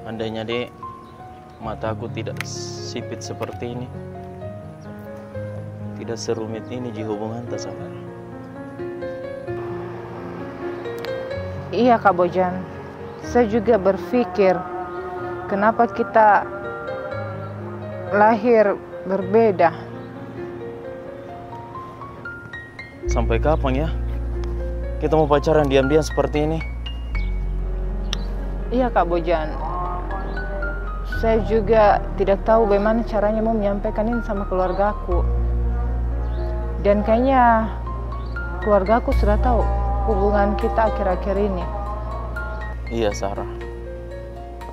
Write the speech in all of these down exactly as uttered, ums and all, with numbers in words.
Andainya, Dek, mataku tidak sipit seperti ini, tidak serumit ini ji hubungan ta sama. Iya, Kak Bojan. Saya juga berpikir, kenapa kita lahir berbeda? Sampai kapan ya kita mau pacaran diam-diam seperti ini? Iya, Kak Bojan. Saya juga tidak tahu bagaimana caranya mau menyampaikan ini sama keluargaku. Dan kayaknya keluargaku sudah tahu hubungan kita akhir-akhir ini. Iya, Sarah.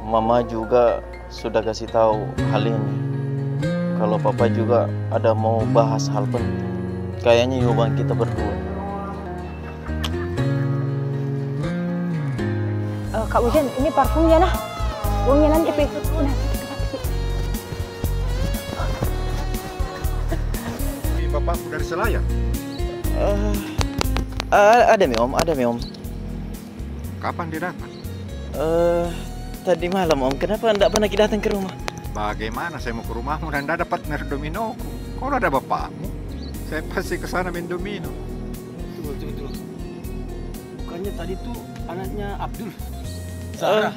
Mama juga sudah kasih tahu hal ini, kalau papa juga ada mau bahas hal penting. Kayaknya hubungan kita berdua. Eh, Kak Ujan, ini parfumnya, nah. Wanginya nanti, Pi. Nah, ini bapakku dari Selayar? Eh, eh, ada mi, Om, ada mi, Om. Kapan dia datang? Eh, tadi malam, Om. Kenapa ndak pernah ki datang ke rumah? Bagaimana saya mau ke rumahmu dan ndak ada partner dominoku? Kalau ada bapakmu, saya pasti ke sana main domino. Tunggu, tunggu, tunggu. Bukannya tadi tuh anaknya Abdul? Eh, Sarah.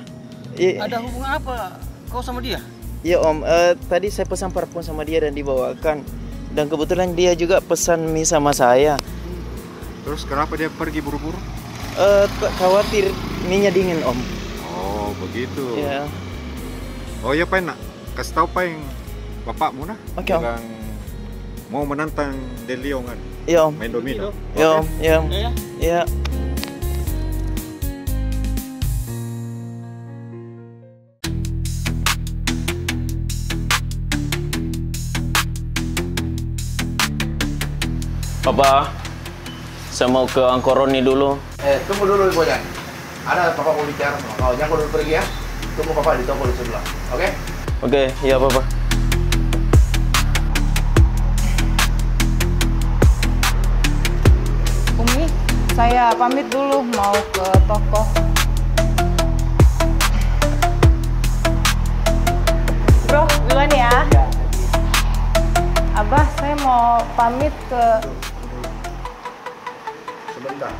Ada hubungan apa kau sama dia? Iya, Om. Eh, tadi saya pesan parfum sama dia dan dibawakan. Dan kebetulan dia juga pesan mi sama saya. Terus kenapa dia pergi buru-buru? Eh, khawatir minya dingin, Om. Oh, begitu. Iya. Oh, iya, Pai, nak. Kasih tahu, Pai, bapakmu, nah. Oke, Om. Bilang mau menantang Deliong, kan? Iya, Om. Main domino. Iya, Om. Iya, Om. Iya. Papa, saya mau ke Angkoroni dulu. Eh, tunggu dulu, Bojan. Ada papa mau bicara sama kau. Jangan kau dulu pergi, ya. Tunggu papa di toko di sebelah. Oke? Oke, iya, Papa. Umi, saya pamit dulu mau ke toko. Bro, duluan ya. Abah, saya mau pamit ke... Sebentar.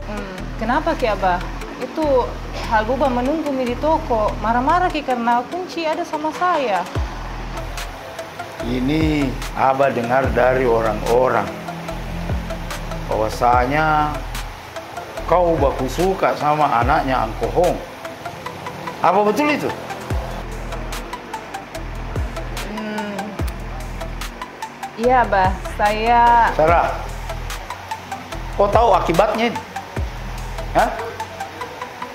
Hmm, kenapa ki, Abah? Itu Halbuba menunggu mi di toko. Marah-marah ki karena kunci ada sama saya. Ini Abah dengar dari orang-orang bahwasanya kau baku suka sama anaknya Angkohong. Apa betul itu? Hmm. Iya, Bah. Saya... Sarah, kau tahu akibatnya ini? Hah?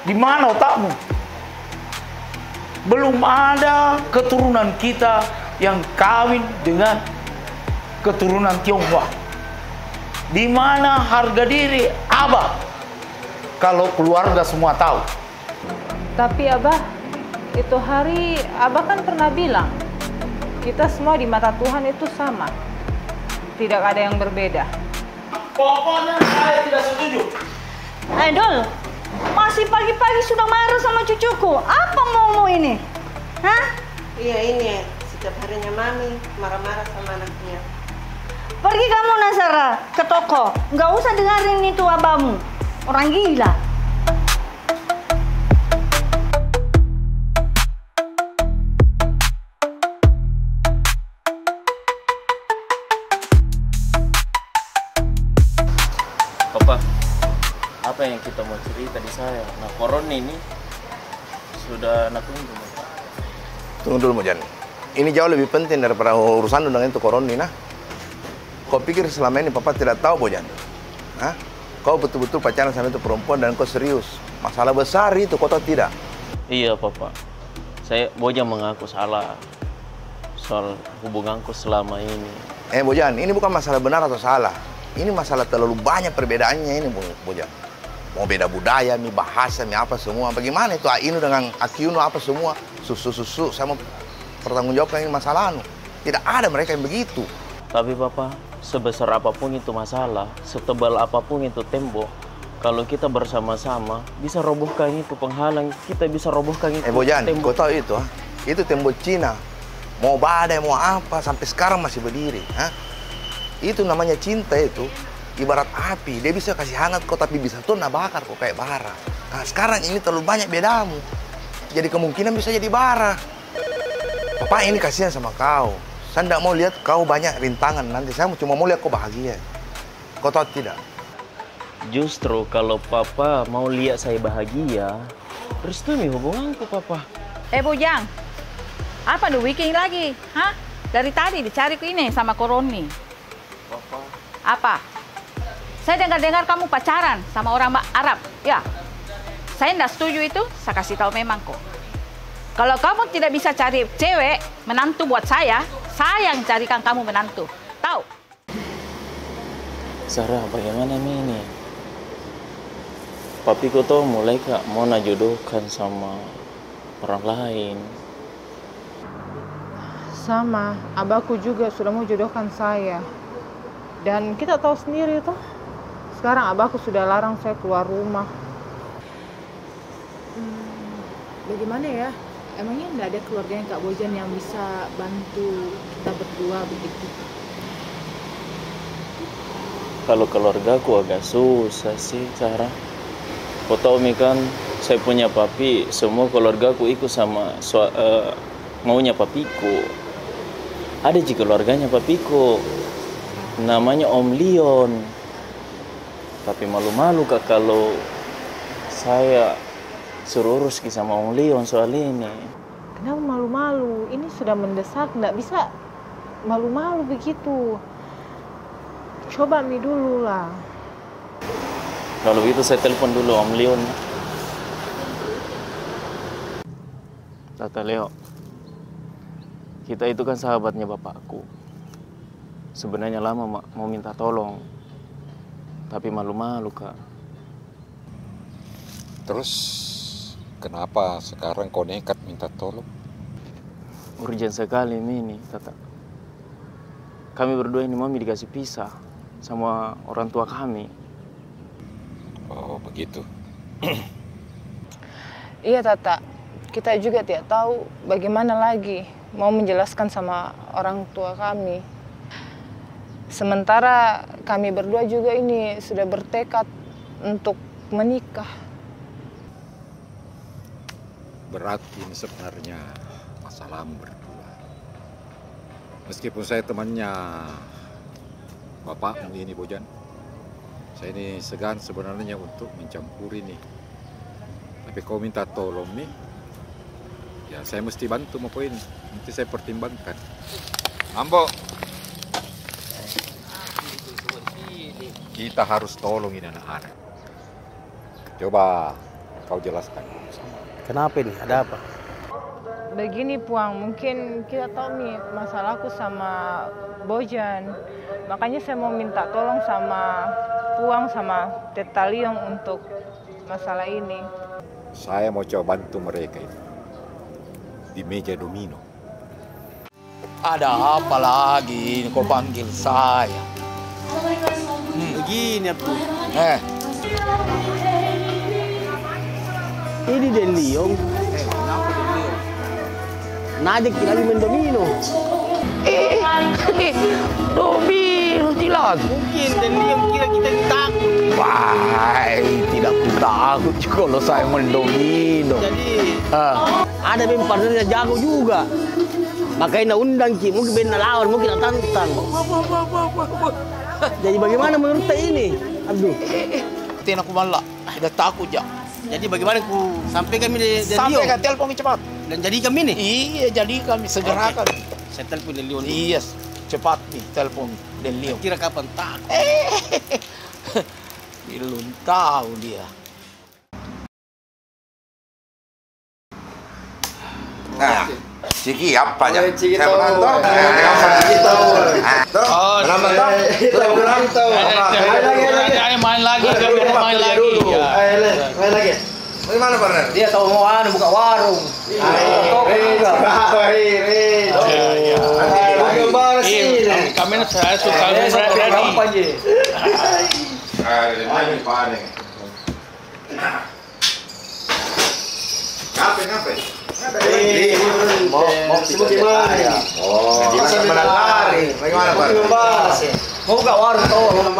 Di mana otakmu? Belum ada keturunan kita yang kawin dengan keturunan Tionghoa. Di mana harga diri Abah kalau keluarga semua tahu? Tapi Abah, itu hari Abah kan pernah bilang, kita semua di mata Tuhan itu sama. Tidak ada yang berbeda. Pokoknya saya tidak setuju. Eh, Dul, masih pagi-pagi sudah marah sama cucuku. Apa maumu ini? Hah? Iya, ini setiap harinya Mami marah-marah sama anaknya. Pergi kamu, Nasara, ke toko. Nggak usah dengarin itu abahmu. Orang gila. Papa, apa yang kita mau cerita di saya? Nah, Koroni ini sudah nak tunggu, Papa. Tunggu dulu, Mojan. Ini jauh lebih penting daripada urusan dengan itu Koroni, nah. Kau pikir selama ini Papa tidak tahu, Bojan? Hah? Kau betul-betul pacaran sama itu perempuan dan kau serius. Masalah besar itu, kau tahu tidak? Iya, Papa. Saya, Bojan mengaku salah soal hubunganku selama ini. Eh, Bojan, ini bukan masalah benar atau salah. Ini masalah terlalu banyak perbedaannya ini, Bo-, Bojan. Mau beda budaya mi, bahasa mi, apa semua. Bagaimana itu Ainu dengan Akiuno, apa semua? Susu-susu, saya mau pertanggungjawabkan ini masalah anu. Tidak ada mereka yang begitu. Tapi, Papa, Sebesar apapun itu masalah, setebal apapun itu tembok, kalau kita bersama-sama, bisa robohkan itu penghalang, kita bisa robohkan itu tembok. Eh, Bojan, kau tahu itu, ha? Itu tembok Cina. Mau badai, mau apa, sampai sekarang masih berdiri, ha? Itu namanya cinta itu, ibarat api, dia bisa kasih hangat kau, tapi bisa tu na bakar kau kayak bara. Nah, sekarang ini terlalu banyak bedamu. Jadi kemungkinan bisa jadi bara. Papa ini kasihan sama kau. Saya ndak mau lihat kau banyak rintangan nanti. Saya cuma mau lihat kau bahagia. Kau tahu tidak? Justru kalau Papa mau lihat saya bahagia, restui mi hubunganku, Papa. Eh, Bujang. Apa nu bikin lagi? Hah? Dari tadi dicariku ini sama Koroni. Apa? Saya dengar-dengar kamu pacaran sama orang ba-, Arab, ya? Saya ndak setuju itu, saya kasih tahu memang kok. Kalau kamu tidak bisa cari cewek, menantu buat saya, saya yang carikan kamu menantu. Tahu? Sarah, bagaimana mi ini? Papiku toh mulai ka mau na jodohkan sama orang lain. Sama, abahku juga sudah mau jodohkan saya. Dan kita tahu sendiri toh, sekarang abahku sudah larang saya keluar rumah. Hmm, bagaimana ya? Emangnya ndak ada keluarganya Kak Bojan yang bisa bantu kita berdua begitu? Kalau keluargaku agak susah sih, Sarah. Kau tahu mi kan, saya punya papi, semua keluargaku ikut sama sua-, eh, maunya papiku. Ada ji keluarganya papiku, namanya Om Leon. Tapi malu-malu ka kalau saya suruh urus ki sama Om Leon soal ini. Kenapa malu-malu? Ini sudah mendesak, ndak bisa malu-malu begitu. Coba mi dulu lah. Kalau begitu saya telepon dulu Om Leon. Tata Leo, kita itu kan sahabatnya bapakku. Sebenarnya lama ma-, mau minta tolong, tapi malu-malu ka. Terus, kenapa sekarang kau nekat minta tolong? Urgen sekali mi ini, Tata. Kami berdua ini mau mi dikasih pisah sama orang tua kami. Oh, begitu. Iya, Tata. Kita juga tidak tahu bagaimana lagi mau menjelaskan sama orang tua kami. Sementara kami berdua juga ini sudah bertekad untuk menikah. Berat ini sebenarnya masalahmu berdua. Meskipun saya temannya bapakmu ini, Bojan, saya ini segan sebenarnya untuk mencampuri nih. Tapi kau minta tolong nih, ya saya mesti bantu mau ini. Nanti saya pertimbangkan. Ambo, kita harus tolong ini anak-anak. Coba kau jelaskan sama. Kenapa ini? Ada apa? Begini, Puang, mungkin kita tahu nih masalahku sama Bojan. Makanya saya mau minta tolong sama Puang sama Teta Liong untuk masalah ini. Saya mau coba bantu mereka itu di meja domino. Ada apa lagi ini kau panggil saya? Hmm. Begini, Abdul. Eh. Ini Den Liong. Eh, kenapa Den Liong? Najak kita lagi main domino. Eh, domino tidak. Mungkin Den Liong kira kita takut. Wah, tidak takut kalau saya main domino. Jadi, ah, ada memang partnernya jago juga. Makanya na undang ki, mungkin band na lawan, mungkin na tantang. Jadi bagaimana menurut ta ini, Abdul? Tena ku malla, dah takut ja. Jadi bagaimana ku sampaikan mi dari, dari Leo? Sampaikan, telepon mi cepat. Dan jadi kami ni? Iya, jadi kami segera kami. Saya telepon dari Leo ni. Iya, cepat ni, telepon dari Leo. Kira kapan takut? Belum tahu dia. Nah, Ciki apa aja? Saya menonton. Ciki tahu. Nah, toh, menonton, toh. Ciki tahu. Ayo, ayo, ayo, ayo, main lagi, main lagi. Ya. Ayo, main lagi. Bagaimana, partner? Dia tahu mau anu, buka warung. Iya, iya. Iya, iya. Iya, iya. Nanti dia lagi. Iya, kami, Mana saya suka. Eh, berani. Gampang ji. Ah, dari mana paling? Ngapain, ngapain? Eh, mau, mau kita lihat. Oh, dia bilang mana lari? Bagaimana, Pak? Mau buka warung, tolong.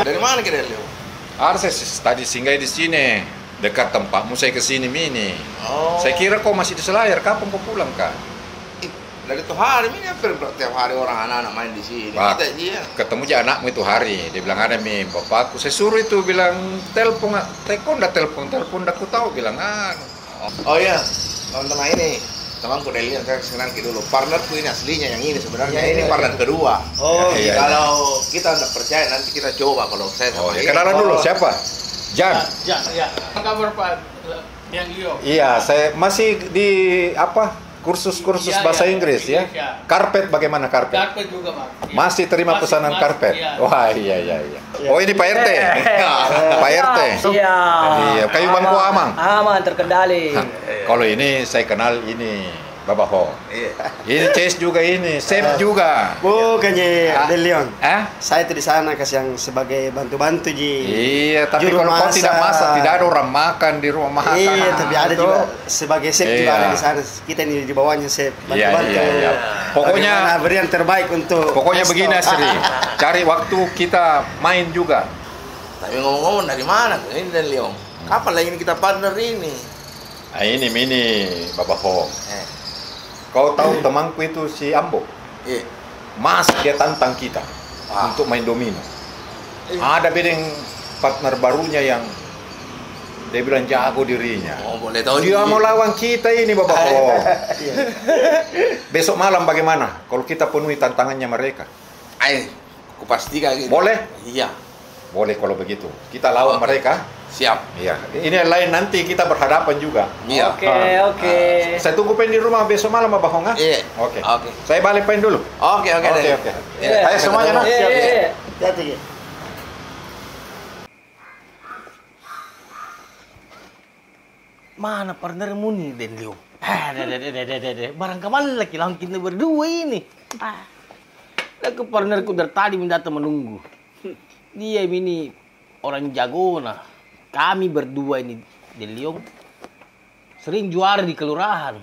Dari mana kita lihat? Harusnya tadi singgah di sini, dekat tempatmu saya ke sini mini. Oh. Saya kira kau masih di Selayar, kapan kau pulang kah? Ih, dari tu hari ini hampir tiap hari orang anak-anak main di sini. Bah, kita dia ketemu aja anakmu itu hari, dia bilang ada mi bapakku. Saya suruh itu bilang, "Telepon, ah." Telepon dah, telepon, telepon dah, ku tahu bilang, ah. Oh iya, teman-teman, ini temanku Delion, saya kenal ki dulu. Partnerku ini aslinya yang ini sebenarnya, ini partner kedua. Oh, iya, iya. Kalau kita nggak percaya, nanti kita coba kalau saya sama dia. Oh, iya. Kenalan dulu, siapa? Jan. Jan, iya. Apa kabar, Pak? Yang Leo. Iya, saya masih di apa? Kursus-kursus bahasa Inggris, ya. Karpet bagaimana karpet? Karpet juga, Pak. Iya. Masih terima pesanan karpet? Masih, iya. Wah, iya, iya, iya. Oh, ini Pak R T. Pak R T. Siap. Iya, kayu bangku aman. Aman, terkendali. Hah, kalau ini saya kenal ini Bapak Ho. Iya. Ini C S juga ini, chef juga. Bukannya Delion. Hah? Saya tuh di sana kasih yang sebagai bantu-bantu ji. Iya, tapi kalau kau tidak masak, tidak ada orang makan di rumah makan. Iya, tapi ada juga sebagai chef juga ada di sana. Kita ini di bawahnya, Sep. Iya, bantu-bantu. Iya, iya. Pokoknya bagaimana beri yang terbaik untuk pokoknya resto. Begini, Asri. Cari waktu kita main juga. Tapi ngomong-ngomong, dari mana ini Delion? Kapan lagi ini kita partner ini? Ah, ini mini, Bapak Ho. Eh. Kau tahu temanku itu si Ambo? Iya. Masih dia tantang kita untuk main domino. Iya. Ada bedeng partner barunya yang dia bilang jago dirinya. Oh, boleh tahu. Dia mau lawan kita ini, Bapak Ho. Iya. Besok malam bagaimana kalau kita penuhi tantangannya mereka? Ai, kupastikan gitu. Boleh? Iya. Boleh kalau begitu. Kita lawan mereka. Siap. Iya. Ini lain nanti kita berhadapan juga. Iya. Oke, oke. Saya tunggu pen di rumah besok malam, Abah Hong, ah? Iya. Oke. Oke. Saya balik pen dulu. Oke, oke. Oke, oke. Iya. Ayo semuanya, nah. Iya, iya, iya. Hati-hati. Mana partnermu ni, Delion? Eh, deh, deh, deh. Barang kemana lagi lawan kita berdua ini? Ah. Dah ke partnerku dari tadi datang menunggu. Dia ini orang jago, nah. Kami berdua ini, Delion, sering juara di kelurahan.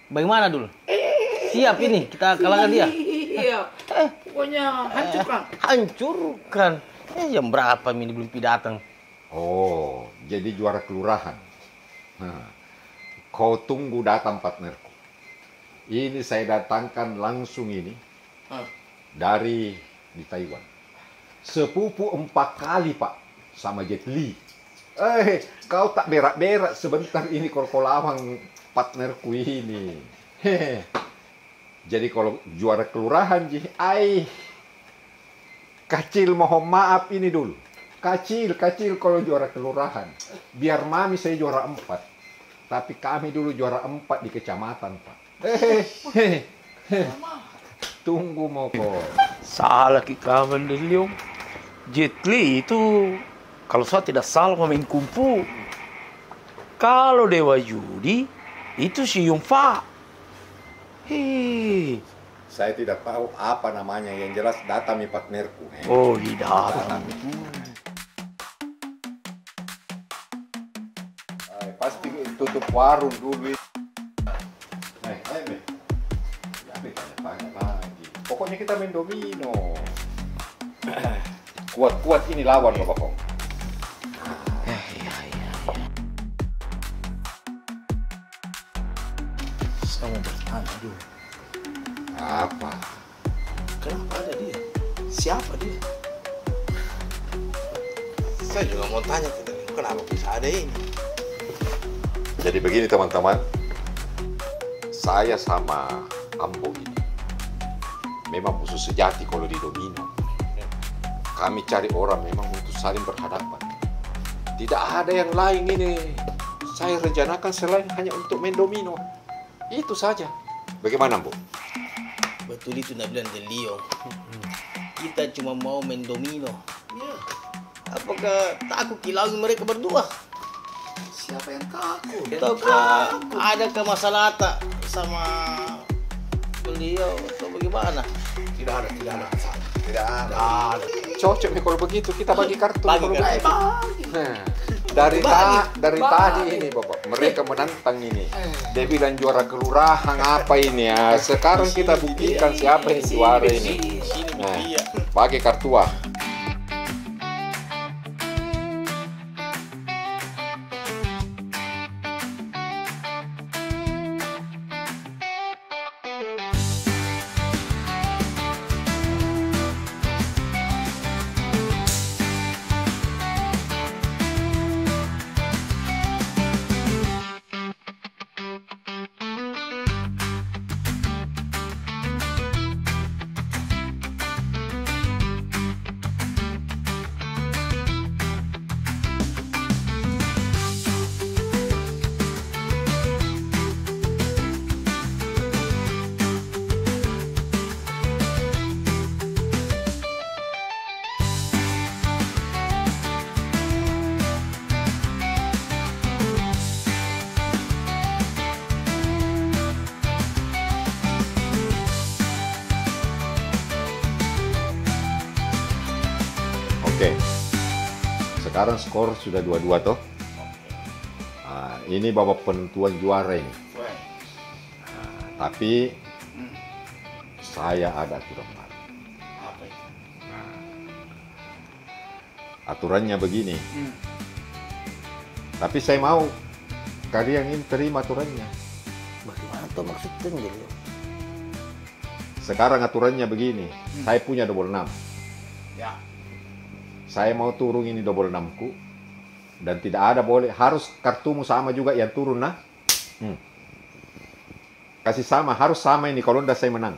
Bagaimana, Dul? Siap ini kita kalahkan dia? Iya. Pokoknya hancurkan. Hancurkan. Eh, jam berapa ini belum pi datang? Oh, jadi juara kelurahan. Nah, kau tunggu datang, partnerku. Ini saya datangkan langsung ini dari di Taiwan. Sepupu empat kali, Pak, sama Jet Li. Eh, kau tak berak-berak sebentar ini kalau kau lawan partnerku ini. Hehe. Jadi kalau juara kelurahan ji, ai, kacil, mohon maaf ini, Dul. Kacil, kacil kalau juara kelurahan. Biar mami saya juara empat. Tapi kami dulu juara empat di kecamatan, Pak. Hehehe. Tunggu moko. Salah ki kawan, Delion. Jet Li itu, kalau saya tidak salah, pemain kungfu. Kalau Dewa Judi, itu si Yunfa. Hei. Saya tidak tahu apa namanya, yang jelas datang mi partnerku, eh. Oh, iya, datang. Ay, pasti tutup warung dulu ini. Eh, eh, be. Tapi tanya-tanya lagi. Pokoknya kita main domino. Kuat-kuat ini lawan, Bapak Kong. Eh, iya, iya, iya. Saya mau bertanya dulu. Apa? Kenapa ada dia? Siapa dia? Saya juga mau tanya ke Delion, kenapa bisa ada ini? Jadi begini, teman-teman. Saya sama Ambo ini memang musuh sejati kalau di domino. Kami cari orang memang untuk saling berhadapan. Tidak ada yang lain ini saya rencanakan selain hanya untuk main domino. Itu saja. Bagaimana, Ambo? Betul itu na bilang Delion. Kita cuma mau main domino. Iya. Apakah takut ki lawan mereka berdua? Siapa yang takut? Ataukah ada ke masalah tak sama beliau atau bagaimana? Tidak ada, tidak ada masalah. Tidak ada. Tidak ada. Cocok mi kalau begitu, kita bagi kartu mi kalau begitu. Bagi. Nah, dari ta-, dari tadi ini, Bapak, mereka menantang ini. Dia bilang juara kelurahan apa ini ya? Sekarang kita buktikan siapa yang juara ini. Nah, bagi kartu ah. Oke. Sekarang skor sudah dua dua toh. Ah, ini babak penentuan juara ini. Ah, tapi saya ada aturan baru. Apa itu? Nah, aturannya begini. Hmm. Tapi saya mau kalian ini terima aturannya. Bagaimana tuh maksudnya, Leo? Sekarang aturannya begini. Hmm. Saya punya double enam. Ya. Saya mau turun ini double enamku. Dan tidak ada boleh, harus kartumu sama juga yang turun, nah. Hmm. Kasih sama, harus sama ini, kalau ndak saya menang.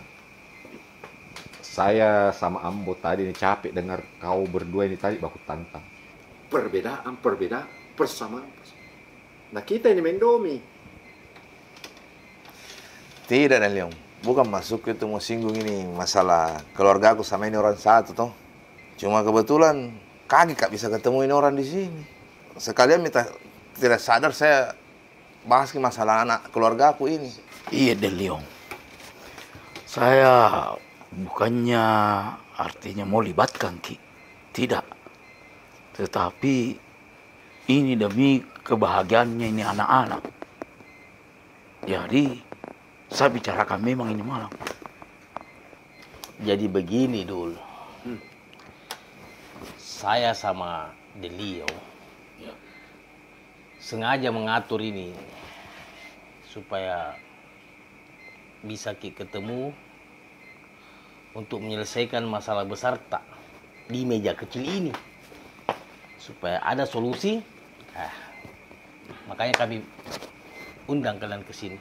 Saya sama Ambo tadi ini capek dengar kau berdua ini tadi baku tantang. Perbedaan, perbedaan, persamaan, persamaan. Nah, kita ini main domi. Tidak, Daliong. Bukan maksudku itu mau singgung ini masalah keluargaku sama ini orang satu, toh. Cuma kebetulan kaget ka bisa ketemu ini orang di sini. Sekalian minta, tidak sadar saya bahas ki masalah anak keluargaku ini. Iya, Daliong. Saya bukannya artinya mau libatkan ki. Tidak. Tetapi ini demi kebahagiaannya ini anak-anak. Jadi, saya bicarakan memang ini malam. Jadi begini, Dul. Hmm. Saya sama Delio, ya, sengaja mengatur ini supaya bisa ki ketemu untuk menyelesaikan masalah besar ta di meja kecil ini, supaya ada solusi. Ah, makanya kami undang kalian ke sini.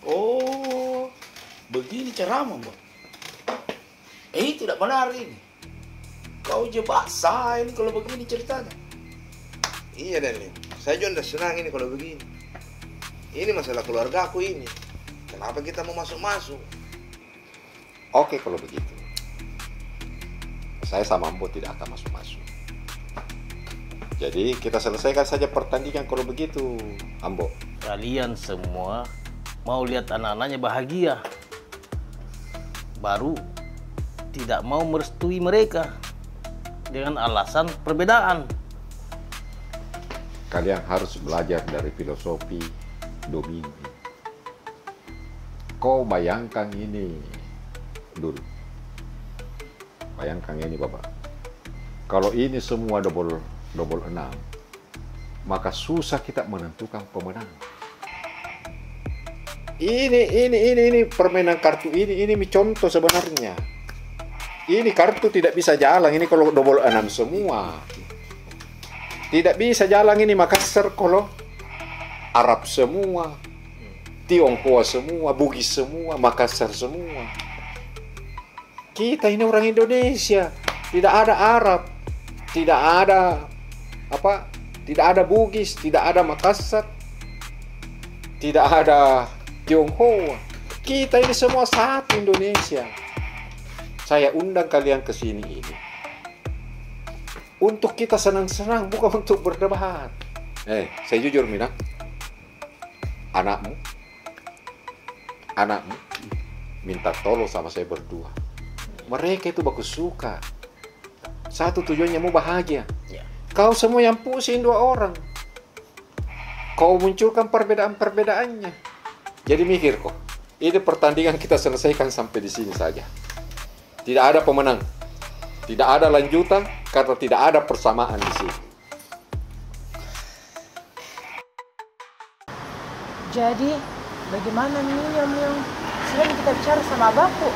Oh, begini caramu, Mbok? Eh, tidak benar ini. Kau jebak saya ini kalau begini ceritanya. Iya, Daniel. Saya juga ndak senang ini kalau begini. Ini masalah keluargaku ini. Kenapa kita mau masuk-masuk? Oke, kalau begitu. Saya sama Ambo tidak akan masuk-masuk. Jadi, kita selesaikan saja pertandingan kalau begitu, Ambo. Kalian semua mau lihat anak-anaknya bahagia. Baru tidak mau merestui mereka dengan alasan perbedaan. Kalian harus belajar dari filosofi Domini. Kau bayangkan ini dulu. Bayangkan ini, Bapak. Kalau ini semua double, double enam, maka susah kita menentukan pemenang. Ini, ini, ini, ini permainan kartu ini, ini mi contoh sebenarnya. Ini kartu tidak bisa jalan, ini kalau double enam semua. Tidak bisa jalan ini Makassar kalau Arab semua, Tionghoa semua, Bugis semua, Makassar semua. Kita ini orang Indonesia, tidak ada Arab, tidak ada apa, tidak ada Bugis, tidak ada Makassar, tidak ada Tionghoa. Kita ini semua satu Indonesia. Saya undang kalian ke sini ini untuk kita senang-senang, bukan untuk berdebat. Eh, saya jujur, Mina. Anakmu, anakmu, minta tolong sama saya berdua. Mereka itu baku suka. Satu tujuannya mau bahagia. Ya. Kau semua yang pusing dua orang. Kau munculkan perbedaan-perbedaannya. Jadi mikir ko, ini pertandingan kita selesaikan sampai di sini saja. Tidak ada pemenang. Tidak ada lanjutan karena tidak ada persamaan di sini. Jadi, bagaimana mi ini, Om Liong? Sudah kita bicara sama abahku.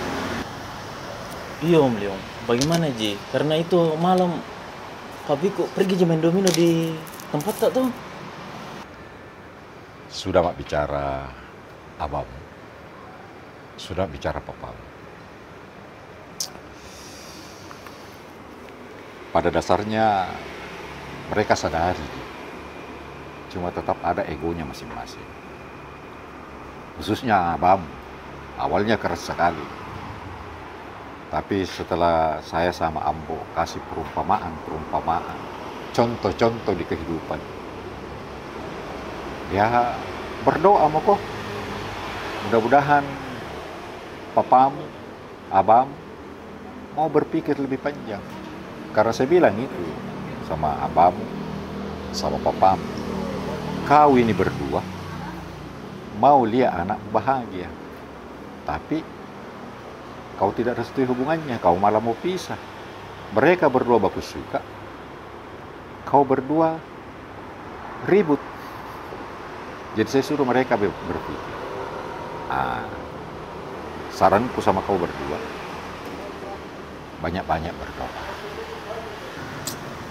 Iya, Om Liong. Bagaimana ji? Karena itu malam papiku pergi ji main domino di tempat tak tuh. Sudah mak bicara abahmu. Sudah bicara papamu. Pada dasarnya mereka sadari, cuma tetap ada egonya masing-masing. Khususnya abahmu, awalnya keras sekali. Tapi setelah saya sama Ambo kasih perumpamaan-perumpamaan, contoh-contoh di kehidupan, ya, berdoa mako. Mudah-mudahan papamu, abahmu mau berpikir lebih panjang. Karena saya bilang itu sama abahmu, sama papamu, kau ini berdua mau lihat anak bahagia. Tapi kau tidak restui hubungannya, kau malah mau pisah. Mereka berdua baku suka, kau berdua ribut. Jadi saya suruh mereka be-, berpikir. Ah, saranku sama kau berdua, banyak-banyak berdoa.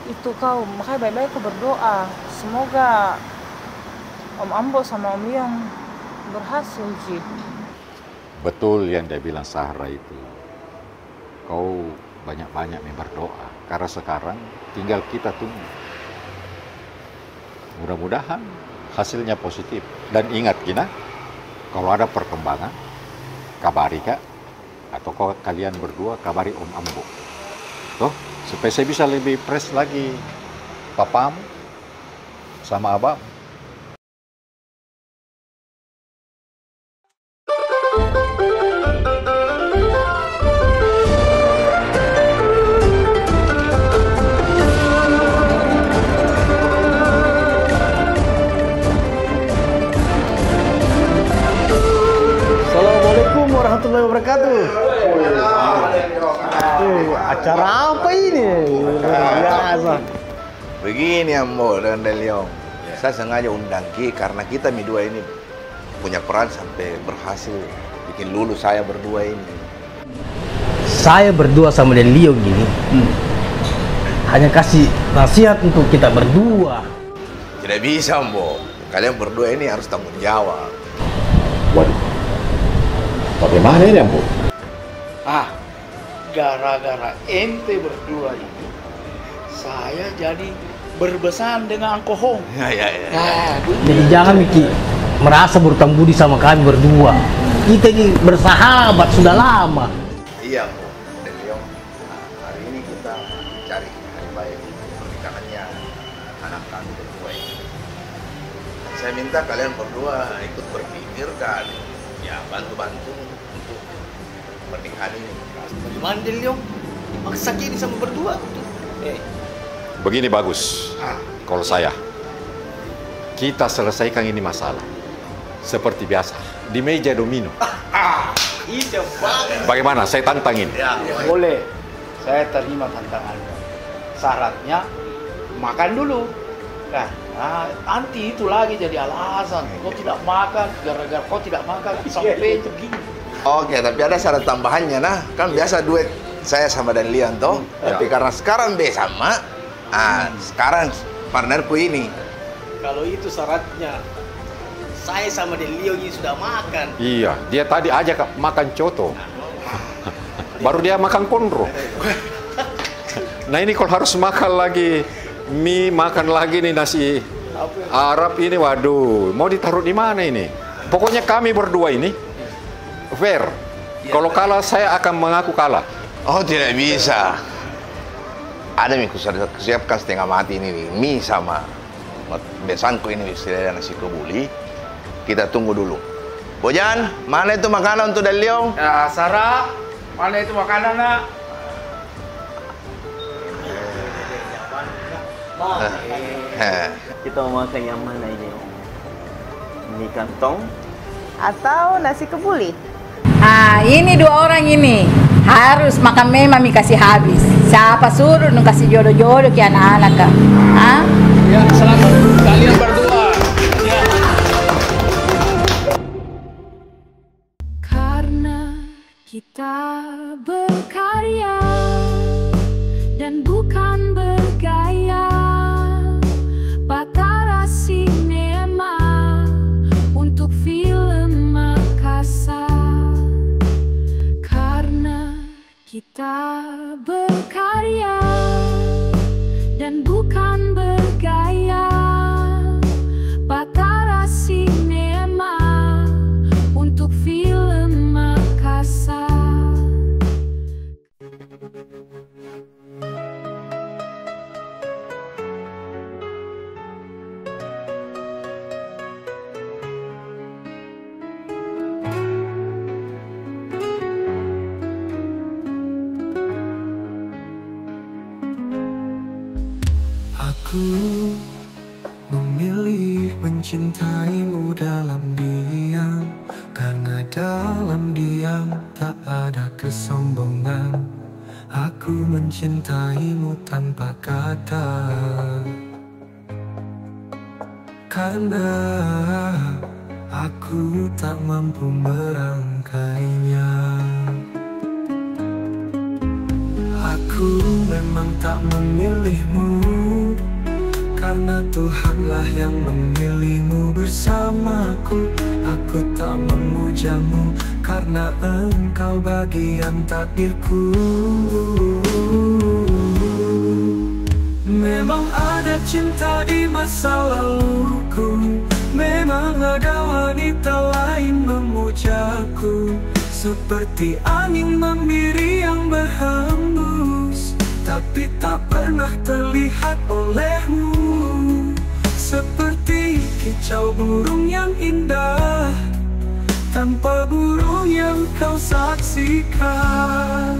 Itu kau, makanya baik-baik kau berdoa. Semoga Om Ambo sama Om Liong berhasil ji. Betul yang dia bilang Sahra itu. Kau banyak-banyak mi berdoa. Karena sekarang tinggal kita tunggu. Mudah-mudahan hasilnya positif. Dan ingat, Gina, kalau ada perkembangan, kabari ka, atau kau, kalian berdua kabari Om Ambo. Toh, supaya saya bisa lebih press lagi papamu sama abahmu. Assalamualaikum warahmatullahi wabarakatuh. Eh, acara apa ini? Luar biasa. Begini, Ambo dan Deliong. Ya. Saya sengaja undang ki karena kita mi dua ini punya peran sampai berhasil bikin lulus saya berdua ini. Saya berdua sama Deliong ini, hmm, hanya kasih nasihat untuk kita berdua. Tidak bisa, Ambo. Kalian berdua ini harus tanggung jawab. Waduh. Bagaimana ini, Ambo? Ah, gara-gara ente berdua ini, saya jadi berbesan dengan Angkohong. Ya, ya, ya, ya. Nah, jadi begitu. Jangan, Miki, merasa berhutang budi sama kami berdua. Kita ini bersahabat sudah lama. Iya, Ambo. Deliong, hari ini kita cari hari baik pernikahannya anak kami berdua ini. Saya minta kalian berdua ikut berpikir dan, ya, bantu-bantu untuk pernikahan ini. Bagaimana, Deliong? Maksa ki ini sama berdua tuh. Eh. Begini bagus. Ah. Kalau saya, kita selesaikan ini masalah seperti biasa, di meja domino. Ah, itu bagus. Bagaimana? Saya tantang ini. Ya, boleh. Boleh. Saya terima tantangannya. Syaratnya, makan dulu. Nah, nah, nanti itu lagi jadi alasan. Kau tidak makan, gara-gara kau tidak makan, sampai begini. Oke, tapi ada syarat tambahannya, nah. Kan biasa duet saya sama Deliong, toh. Hmm. Tapi karena sekarang be sama, ah, sekarang partnerku ini. Kalau itu syaratnya, saya sama Deliong ini sudah makan. Iya, dia tadi ajak makan coto. Baru dia makan konro. Nah, ini kalau harus makan lagi mie, makan lagi nih nasi Arab ini, waduh, mau ditaruh di mana ini? Pokoknya kami berdua ini fair. Kalau kalah, saya akan mengaku kalah. Oh, tidak bisa. Ada mi kusiapkan setengah mati ini, mie sama besanku ini, selera nasi kebuli. Kita tunggu dulu. Bojan, mana itu makanan untuk Daliong? Ya, Sarah, mana itu makanan, nak? Eh. Kita mau makan yang mana ini? Mie kantong? Atau nasi kebuli? Ah, ini dua orang ini harus makan memang mi kasih habis. Siapa suruh nu kasih jodoh-jodoh ke anak-anak, kah? Ah? Ya, selamat kalian berdua. Ya. Karena kita berkarya dan bukan bergaya, Batara Cinema untuk film Makassar. Karena kita berkarya dan bukan bergaya, Batara Cinema untuk film Makassar. Aku memilih mencintaimu dalam diam, karena dalam diam tak ada kesombongan. Aku mencintaimu tanpa kata. Karena aku tak mampu merangkainya. Aku memang tak memilihmu, karena Tuhanlah yang memilihmu bersamaku. Aku tak memujamu, karena engkau bagian takdirku. Memang ada cinta di masa laluku, memang ada wanita lain memujaku, seperti angin membiru yang berhembus, tapi tak pernah terlihat olehmu, seperti kicau burung yang indah tanpa burung yang kau saksikan.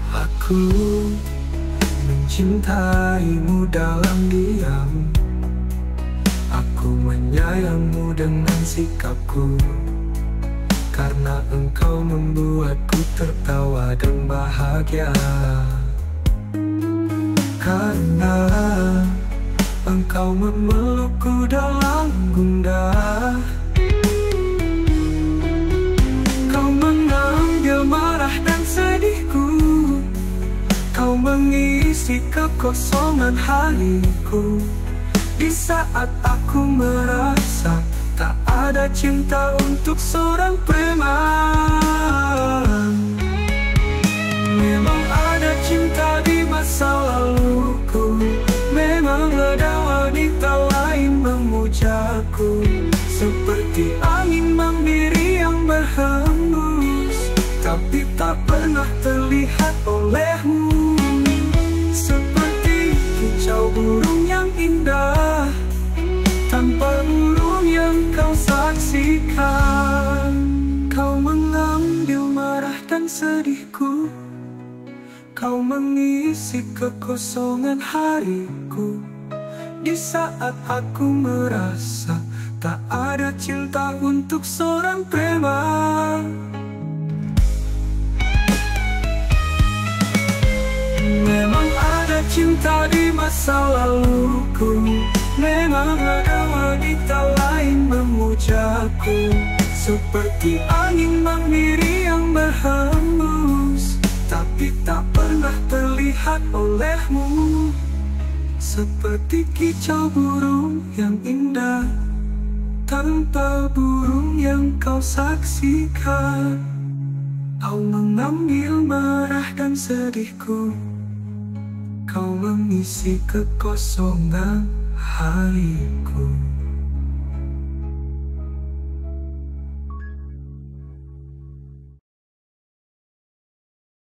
Aku mencintaimu dalam diam. Aku menyayangmu dengan sikapku, karena engkau membuatku tertawa dan bahagia. Karena engkau memelukku dalam gundah. Kau mengambil marah dan sedihku. Kau mengisi kekosongan hariku. Di saat aku merasa tak ada cinta untuk seorang preman. Memang ada cinta di masa laluku. Memang ada wanita lain memujaku, seperti angin membiru yang berhembus, tapi tak pernah terlihat olehmu. Seperti kicau burung yang indah, tanpa burung yang kau saksikan. Kau mengambil marah dan sedihku. Kau mengisi kekosongan hariku. Di saat aku merasa tak ada cinta untuk seorang preman. Memang ada cinta di masa laluku. Memang ada wanita lain memujaku, seperti angin membiru yang berhembus, tapi tak pernah terlihat olehmu. Seperti kicau burung yang indah, tanpa burung yang kau saksikan. Kau mengambil marah dan sedihku. Kau mengisi kekosongan hariku.